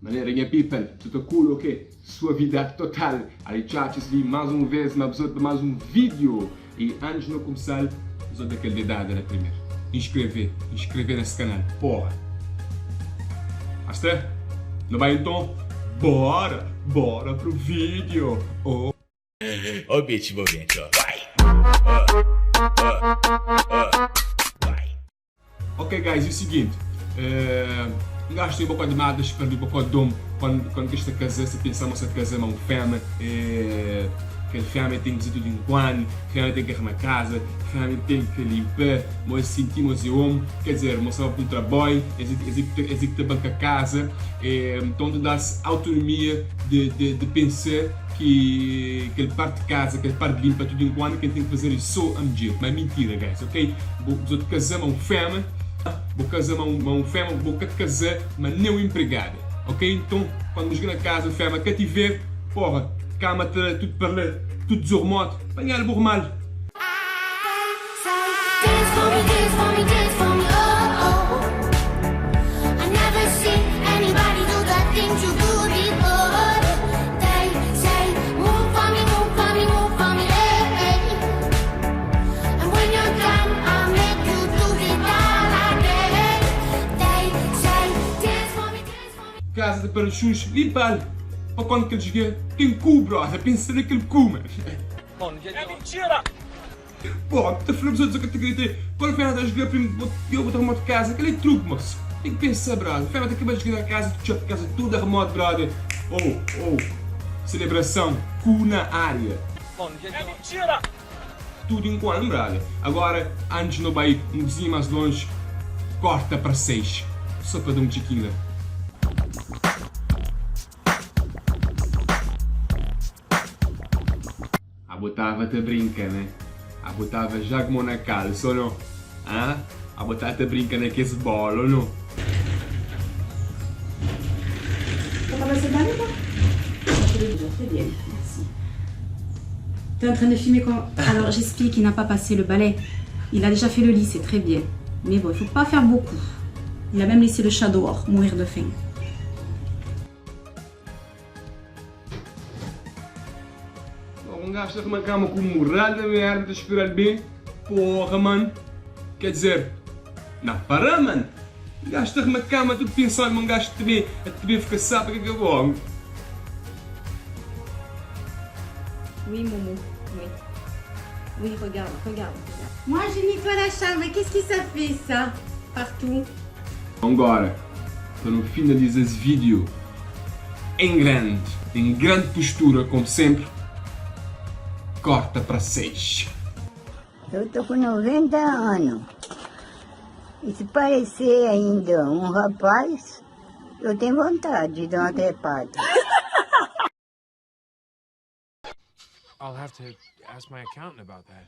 Manera nha people, tudo cool ok? Suavidade total! Ali txatxis li más um vez ma bzot pa más um vídeo e antes no kumsal bzot da kel dedada la primer inscreve, inscreve nes canal porra! Asta? No bai enton? Bora! Bora pro vídeo! Oh. Ó beat envolvente, ó. Vai! Ó, ó, ó, vai! Ok guys e o seguinte um gajo tem bocó de madas perdi bocó de dom quando quando que esta casa se pensa ma sa casa ma um fema kel fema tem que fazer tudo enquanto fema tem que arruma casa fema tem que limpa mo sinti mo se om quer dizer mo sa pa um trabalho es es es que ta banca casa então ta das autonomia de de de pensa ki kel part di kaza, kel part di limpa tudu enkuandu ken ten ki fazer é so amdjer. Ma é mintira guys, ok? Bo bzot kaza ma un fema, bo kaza ma un ma un fema, bo ka kaza ma nen un empregada, ok? Nton kuandu bo xega na kaza fema ka tiver, porra, kama ta tudu pa la, tudu dizormod, panhal bo rumal. Casa de Paraxus, limpal pa kond kel xga ten ku brother, pensa na kel ku man. É mentira! Pó, ta fla bzot ka ta kredita Quando fera ta jga prim bo yo bo ta arrumot casa Kel é truque moço Tem que pensa brother Fera ta kaba jga na casa tu txap casa tudo arrumot brother Oh oh Celebração Cu na área. É mentira! Tudo enquanto brother Agora antes no bai um kuzinha mais longe Corta pra 6 Só pa da um txikin la. Abo tava ta brinka né? Abo tava já ku mô na kalsa ou não? Hã? Abo tava ta brinka na kes bola ou não? T'es en train de filmer quand Alors j'explique, il n'a pas passé le balai. Il a déjà fait le lit, c'est très bien. Mais bon, il faut pas faire beaucoup. Il a même laissé le chat dehors, mourir de faim. Un gajo ta arruma cama ku mural da merda ta esperal bem porra man quer dizer na para man un gajo ta arruma cama tudo pensando ma un gajo ta bem ta bem fica sabe ke ke bom. Oui Momo, oui. Oui, regarde, regarde, regarde. Moi, je nettoie la chambre. Qu'est-ce que ça fait, ça Partout. Agora, pa nu finaliza es video em grande, em grande postura como sempre, corta pra 6. Eu tô com 90 anos. E se parecer ainda um rapaz, eu tenho vontade de dar uma trepada. I'll have to ask my accountant about that.